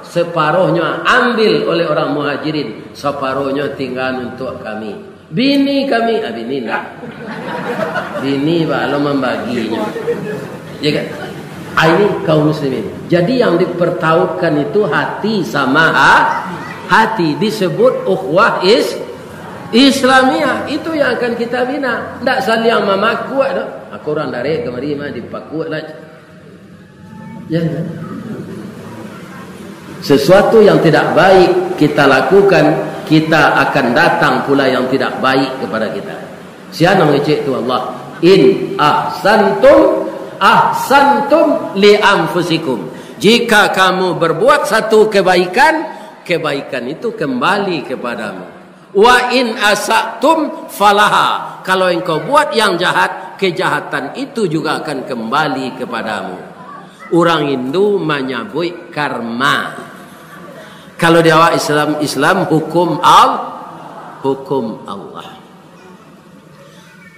separohnyo ambil oleh orang Muhajirin, separohnyo tinggal untuk kami. Bini kami, ah, bini ndak. Bini baru mambaginyo. Ya kan? Ah, ini kaum muslimin. Jadi yang dipertautkan itu hati sama ha-, hati. Disebut ukhuwah is-, Islamiyah. Itu yang akan kita bina. Ndak saling mamakuak doh. Aku urang darek kamari mah dipakuak lah. Ya, kan? Sesuatu yang tidak baik kita lakukan, kita akan datang pula yang tidak baik kepada kita. Sia nan mangecek tu Allah. In ahsantum, ahsantum li anfusikum. Jika kamu berbuat satu kebaikan, kebaikan itu kembali kepadamu. Wa in asa'tum falaha. Kalau engkau buat yang jahat, Kejahatan itu juga akan kembali kepadamu. Urang Hindu manyabuik karma. Kalau di awak Islam, Islam hukum Al-, hukum Allah.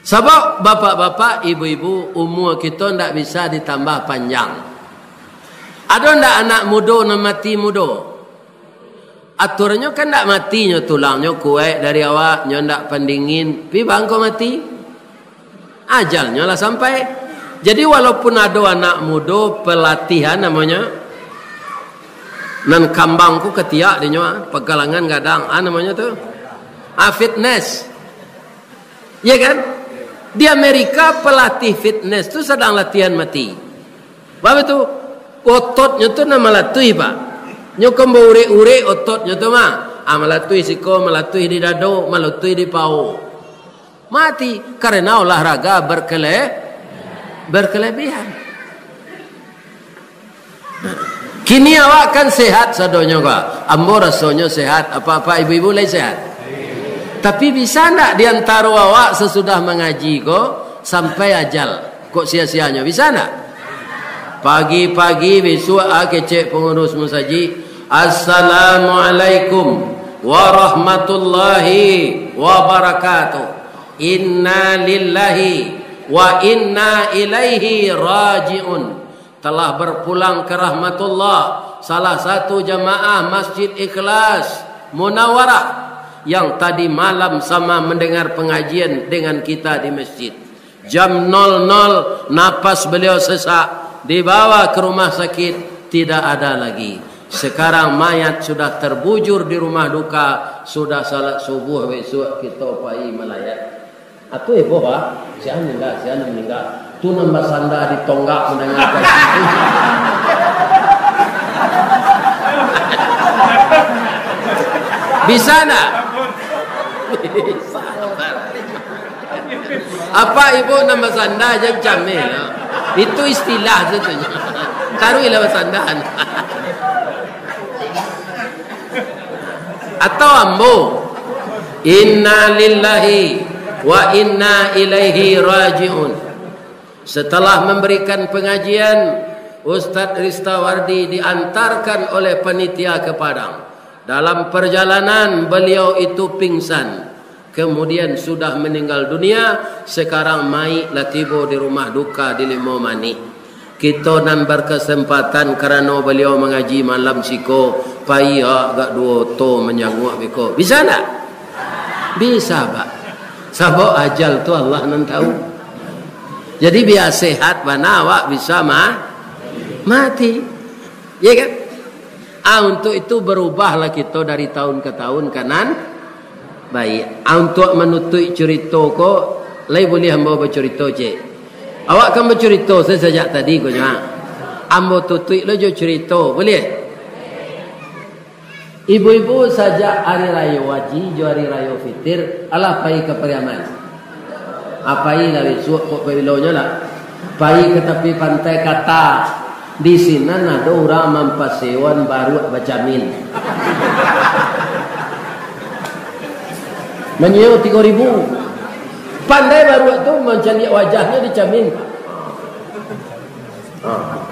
Sabab bapak-bapak, ibu-ibu, umua kito ndak bisa ditambah panjang. Ado ndak anak mudo nan mati mudo? Atuarnyo kan ndak mati, nyo tulangnyo kuaik dari awak, nyo ndak pandingin, pi bangko mati. Ajalnyo lah sampai. Jadi, walaupun ado anak mudo, pelatihan namonyo, nan kambang ko katiak dinyo, ah, pagalangan gadang, ah, namonyo tu, ah, fitness. Ya kan? Di Amerika, pelatih fitness tu sadang latihan mati. Baa tu? Ototnyo tu nan malatuih, Pak. Nyo kan baurek-urek ototnyo tu mah. Ah, malatuih siko, malatuih di dado, malatuih di pawo. Mati, karena olahraga berkele-, berkelebihan. Kini awak kan sehat sadonyo ko. Ambo rasonyo sehat, apak-apak ibu-ibu lai sehat. Tapi bisa ndak di antaro awak sasudah mangaji ko, sampai ajal, kok sia-sianyo? Bisa ndak? Pagi-pagi bisuak, ah, kecek pangurus musajik, "Assalamualaikum warahmatullahi wabarakatuh. Inna lillahi wa inna ilaihi raji'un." Telah berpulang ke rahmatullah salah satu jamaah Masjid Ikhlas Munawarah yang tadi malam sama mendengar pengajian dengan kita di masjid. Jam nol nol, napas beliau sesak, dibawa ke rumah sakit, tidak ada lagi. Sekarang mayat sudah terbujur di rumah duka, sudah salat subuh besok kita pai malayat. Atuh heboh, ah. Sia meninggal, sia meninggal. Tu nan basanda di tonggak mandangakan. Bisa ndak? Apak ibu nan basanda jan cameh, yo. Itu istilah tu, tu. Taruihlah basanda. Atau ambo, "Inna lillahi wa inna ilaihi raji'un." Setelah memberikan pengajian, Ustadz Ristawardi diantarkan oleh panitia ke Padang. Dalam perjalanan, beliau itu pingsan. Kemudian sudah meninggal dunia, sekarang mayik lah tibo di rumah duka di Limo Manih. Kito nan berkesempatan karano baliau mangaji malam siko, pai agak duo oto manjanguak beko. Bisa ndak? Bisa, Pak. Sabab ajal tu Allah nan tahu. Jadi, bia sehat bana awak bisa ma-, mati. Ya kan? Ah, untuk itu berubahlah kito dari tahun ke tahun ka nan baiak. Ah, untuk manutuik curito ko, lai buliah ambo bacurito, cek? Awak kan bacurito sa-, sajak tadi ko, nyo. Ambo tutuik lo jo curito, buliah? Ibu-ibu, sajak Hari Rayo Haji jo Hari Rayo Fitir, alah pai ka Pariaman. Ah, pailah bisuak, kok pabilonyo lah. Pai ka tapi pantai Kata. Di sinan ado urang mampasewoan baruak bacamin. Manyiewo tigo ribu. Pandai baruak tu mancaliak wajahnyo di camin. Ah.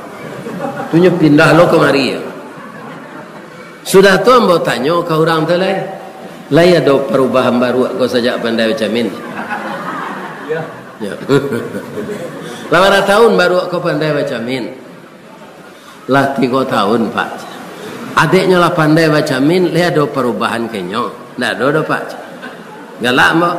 Tu nyo pindah lo kamari. Sudah tu ambo tanyo ka urang tu lai, "Lai ado parubahan baruak ko sajak pandai bacamin?" Yo. Lah bara tahun baruak ko pandai bacamin? Lah tigo tahun, Pak. Adeknyo lah pandai bacamin, lai ado parubahan ka inyo? Ndak ado doh, Pak. Galak, Mbok.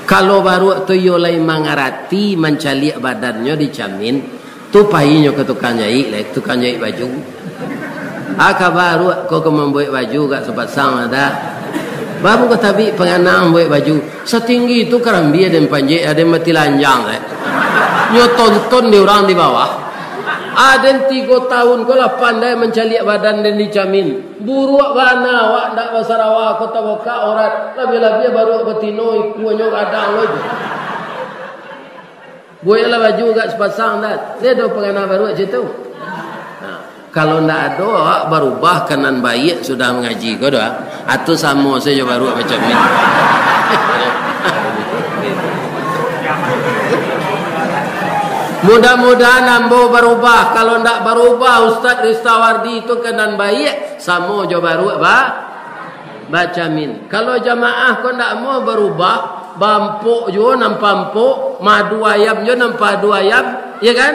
Kalau baruak tu iyo lai mangarati mancaliak badannyo dicamin, tu painyo ka tukang jaik lai, tukang jaik baju. Ah, ka baruak ko ka mambuek baju gak sapasang lah dah. Baru ka tabik pangana mambuek baju. Satinggi tu karambia den panjek, aden mati lanjang lai. Nyo tonton di urang di bawah. Aden tigo tahun ko lah pandai mancaliak badan den dicamin. Buruak bana awak ndak basarawa, kota bokak orat, labiah-labiah baruak batino, ikuanyo gadang lo tu. Bueklah baju agak sapasang dah. Lai ado pangana baruak cam tu. Nah, kalau ndak ado, awak barubah ka nan baiak sudah mangaji ko doh. Atu samo sajo baruak macam ni. Mudah-mudahan ambo barubah. Kalau ndak barubah, Ustaz Ristawardi tu ka nan baiak, samo jo baruak ba-, bacamin. Kalau jamaah ko ndak mau barubah, bampok juo nan pampok, madu ayam juo nan padu ayam, ya kan?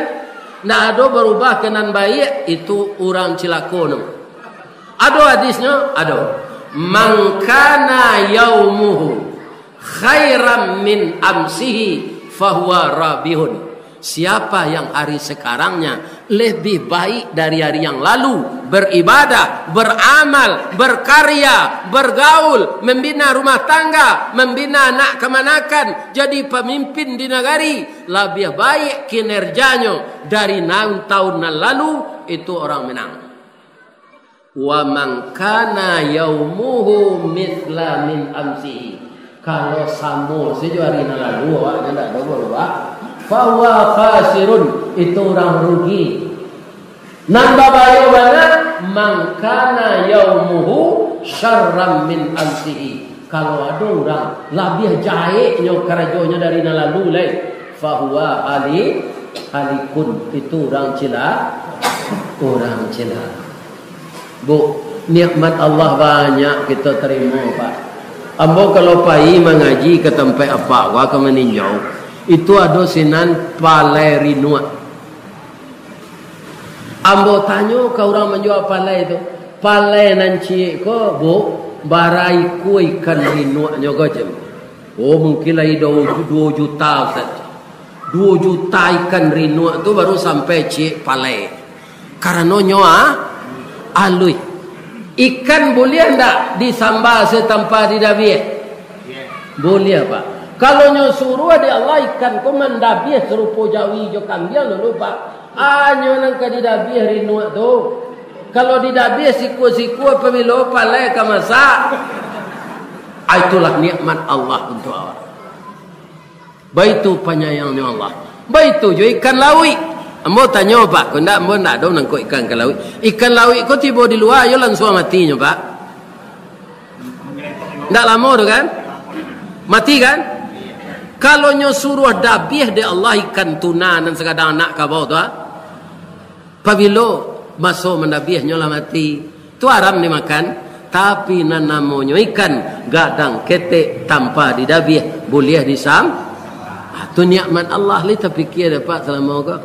Ndak ado barubah ka nan baiak, itu urang cilako no. Ado hadisnyo? Ado. "Man kana yaumuhu khairan min amsihi fahuwa rabihun." Siapa yang hari sekarangnya lebih baik dari hari yang lalu, beribadah, beramal, berkarya, bergaul, membina rumah tangga, membina anak kamanakan, jadi pemimpin di nagari, labiah baik kinerjanyo dari nan tahun nan lalu, itu orang menang. "Wa man kana yaumuhu mitsla min amsihi." Kalau samo sajo hari nan lalu, awaknyo ndak ado barubah, "fahuwa khasirun," itu urang rugi. Nan babahayo bana, "Man kana yaumuhu syarran min amsihi." Kalau ado urang labiah jaheknyo karajonyo dari nan lalu lai, "fahuwa hali-, halikun," itu urang cila-, urang cilako. Bu, nikmat Allah banyak kito tarimo, Pak. Ambo kalau pai mangaji ka tampek apak, wah ka maninjau, itu ado sinan palai rinuak. Ambo tanyo ka urang manjua palai tu, "Palai nan ciek ko, Bu, bara ikua ikan rinuaknyo ko?" cek. "Oh, mungkin lai duo, duo juta, Ustaz." Duo juta ikan rinuak tu baru sampai ciek palai. Karano nyo, ah, aluih. Ikan buliah ndak disamba se tanpa didabiah? Buliah, Pak. Kalau nyo suruah dek Allah ikan ko mandabiah sarupo jawi jo kambiang dulu, Pak. Anyo nan ka didabiah rinuak tu. Kalau didabiah sikua-sikua, pabilo palai ka masak? Ah, itulah nikmat Allah untuak awak. Baitu panyayangnyo Allah. Baitu jo ikan lauik. Ambo tanyo, Pak, ko ndak, ambo ndak ado nangkok ikan ka lauik. Ikan lauik ko tibo di lua, iyo lansuang mati nyo, Pak. Ndak lamo tu kan? Mati kan? Kalau nyo suruah dabiah dek Allah ikan tuna nan sagadang anak kabau tu, ah. Pabilo maso mandabiah nyo lah mati, tu haram dimakan. Tapi nan namonyo ikan, gadang ketek tanpa didabiah, buliah disam-, ah, tu nikmat Allah lai tapikia dek Apak salamo ko.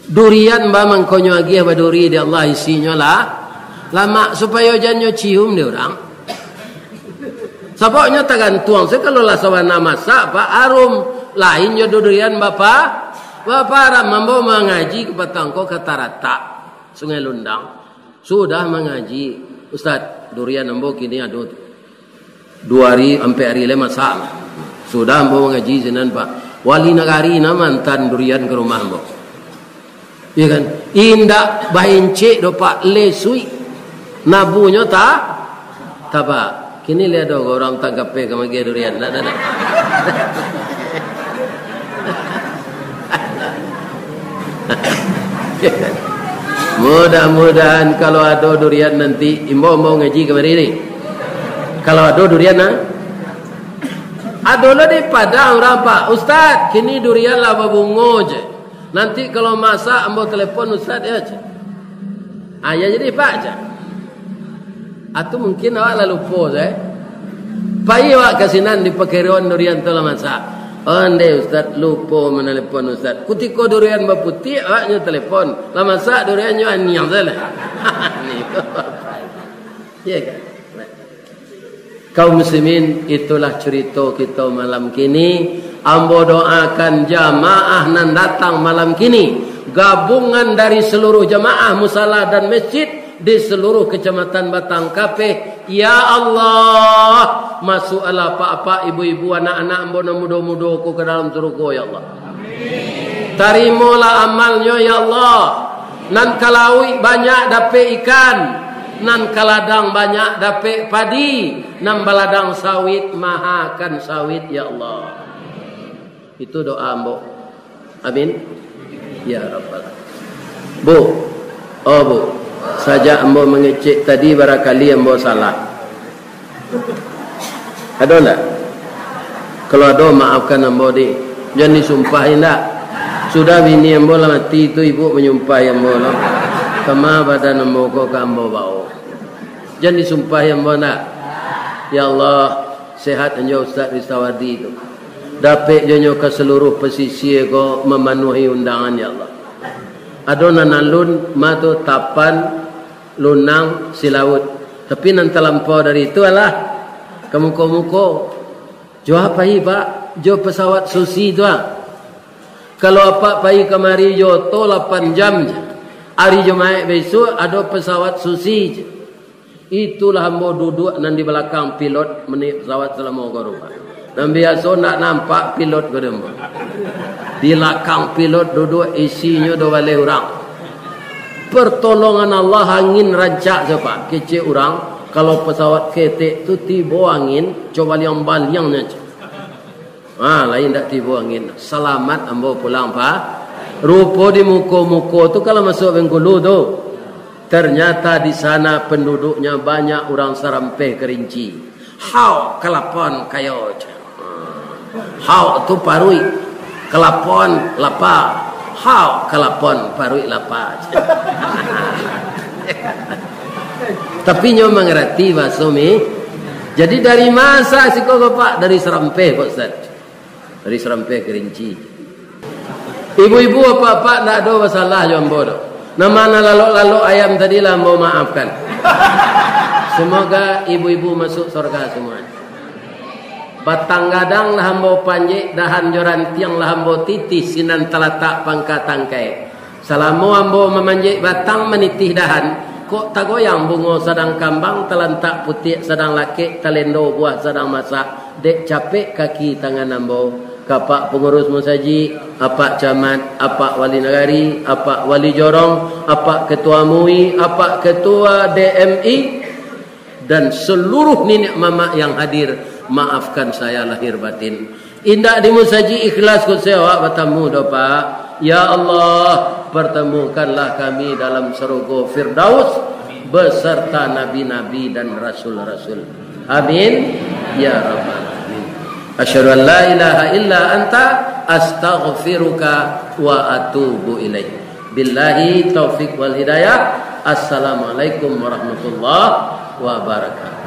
Durian ba mangkonyo agiah baduri dek Allah, isinyo lah lamak, supayo jan nyo cium dek urang. Sabab nyo tagantuang se, kalau lah sabana masak, Pak, harum. Lain jo durian bapa-, baparam. Ambo mangaji ka patang ko ka Taratak, Sungai Lundang. Sudah mangaji, "Ustaz, durian ambo kini ado tu. Duo ari, ampek ari lai masak." Sudah ambo mangaji sinan, Pak, wali nagari nan maantan durian ka rumah ambo. Iyo kan? Indak baencek doh, Pak, lesuik. Nabunyo ta-, tabak. Kini lai ado urang tangkapeh ka magiah durian. Ndak, ndak, ndak. Mudah-mudahan kalau ado durian nanti, imbau-imbau ngaji kamari ni. Kalau ado durian, nah. Ado lo di Padang urang, Pak, "Ustaz, kini durian lah babungo," cek. "Nanti kalau masak, ambo telepon Ustaz, ya," cek. Ah, ya jadi, Pak, cek. Atu mungkin awak lah lupo, cek. Pai awak ka sinan di pakeron durian tu lah masak. "Onde, Ustaz, lupo manelepon Ustaz." Kutiko durian baputiak, awak nyo telepon. Lah masak durian nyo aniang salah. Ni, Bapak. Iya kan? Kaum muslimin, itulah curito kito malam kini. Ambo doakan jamaah nan datang malam kini, gabungan dari seluruh jamaah musala dan masjid di seluruh Kecamatan Batang Kapeh. Ya Allah, masuaklah apak-apak, ibu-ibu, anak-anak ambo nan mudo-mudo ko ka dalam surugo, ya Allah. Tarimolah amalnyo, ya Allah. Nan ka lauik banyak dapek ikan, nan ka ladang banyak dapek padi, nan baladang sawit mahakan sawit, ya Allah. Itu doa ambo. Amin. Ya Rabbal. Bu, oh Bu, sajak ambo mangecek tadi, barakali ambo salah. Ado ndak? Kalau ado, maafkan ambo, di. Jan disumpahi ndak? Sudah bini ambo lah mati tu, ibu manyumpahi ambo lo. Kama badan ambo ko ka ambo bao. Jan disumpahi ambo nak. Ya Allah, sehat anjo Ustaz Ristawardi tu. Dapek jo nyo ka seluruh pesisir ko mamanuhi undangan, ya Allah. Ado nan alun, ma tu tapan, lunang, silaut. Tapi nan talampau dari itu alah ka muko-muko. Jo a pai, Pak? Jo pesawat Susi tu ah. Kalau apak pai kamari jo oto lapan jam je. Ari Jumaik bisuak ado pesawat Susi je. Itulah ambo duduak nan di balakang pilot maniuik pesawat salamo ko tu, Pak. Nan biaso ndak nampak pilot ko dek ambo. Di lakang pilot duduak, isinyo duo baleh urang. Pertolongan Allah, angin rancak sajo, Pak. Kecek urang, kalau pesawat ketek tu tibo angin, co baliang-baliangnyo. Ha, lain dak tibo angin. Salamat ambo pulang, Pak. Rupo di muko-muko tu kalau masuak Bengkulu tu. Ternyata di sana penduduknya banyak urang Sarampeh Kerinci. Hauk kalapon kayo. Hauk tu paruik, kalapon lapa. Hauk kalapon, paruik lapa. Tapi nyo mangarati bahaso mi. Jadi dari masa siko ko, Pak, dari Sarampeh, Pak Ustaz. Dari Sarampeh Kerinci. Ibu-ibu, apak-apak, ndak ado basalah jo ambo doh. Nan ma nan lalok-lalok ayam tadi lah ambo maafkan. Semoga ibu-ibu masuk sorga semua. Batang gadang lah ambo panjek, dahan jo rantiang lah ambo titih, sinan talatak pangka tangkai. Salamo ambo mamanjek batang, manitih dahan, kok tagoyang bungo sadang kambang, talantak putiak sadang lakek, talendo buah sadang masak, dek capek kaki tangan ambo. Ka apak pangurus musajik, apak camat, apak wali nagari, apak wali jorong, apak ketua M U I, apak ketua D M I, dan seluruh niniak mamak yang hadir, maafkan saya lahir batin. Indak di musajik ikhlas ko se awak batamu doh, Pak. Ya Allah, pertemukanlah kami dalam sarugo Firdaus beserta nabi-nabi dan rasul-rasul. Amin ya rabbal alamin. Asyhadu an la ilaha illa anta, astaghfiruka wa atubu ilaik. Billahi taufik wal hidayah. Assalamualaikum warahmatullahi wabarakatuh.